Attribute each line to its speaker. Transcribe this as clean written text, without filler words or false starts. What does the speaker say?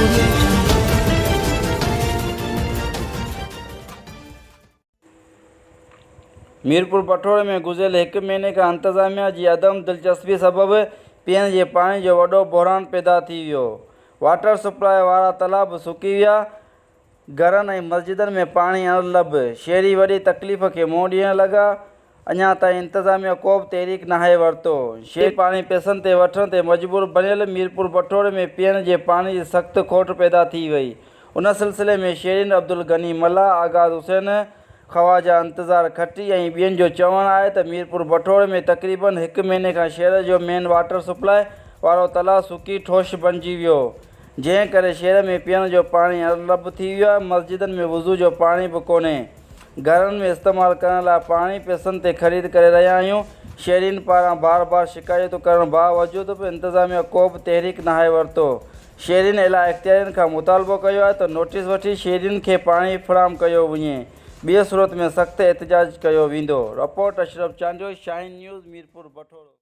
Speaker 1: Audio Jungle.
Speaker 2: Mirpur Bathoro ۾ گذريل هڪ مهيني کان انتظاميا جي عدم دلچسپي سبب پيئڻ جي پاڻي جو وڏو بحران پيدا ٿي ويو، واٽر سپلاء وارا تلاء به سڪي ويا، گهرن ۽ مسجدن ۾ پاڻي اڻلڀ، شهري وڏي تڪليف کي منهن ڏيڻ لڳا، اڃا تائين انتظاميا ڪو به تحريڪ ناهي ورتو، شهري پاڻي پئسن تي وٺڻ تي مجبور بڻيل، ميرپور بٺوري ۾ پيئڻ جي پاڻي جي سخت کوٽ پيدا ٿي وئي، ان سلسلي ۾ شيرين عبدالغني ملاح، آغاز حسين، خواجه انتظار کٽي ۽ ٻين جو چوڻ آهي ته ميرپور بٺوڙ ۾ تقريبن هڪ مهيني کان شهر جو مين واٽر سپلاء وارو تلاء سڪي ٺوش بڻجي ويو جنهن ڪري شهر ۾ پيئڻ جو پاڻي اڻلڀ ٿي ويو آهي مسجدن ۾ وضو جو پاڻي به ڪونهي گهرن ۾ استعمال ڪرڻ لاء پاڻي پئسن تي خريد ڪري رهيا آهيون شهرين پاران بار بار شڪايتون ڪرڻ باوجود به انتظاميا ڪو به تحريڪ ناهي ورتو شهرين اعليٰ اختيارين کان مطالبو ڪيو آهي ته نوٽيس وٺي شهرين کي پاڻي فراهم ڪيو وڃي ٻي صورت ۾ سخت احتجاج ڪيو ويندو. Report, Ashraf Chandio, Shaheen news, Mirpur Bathoro.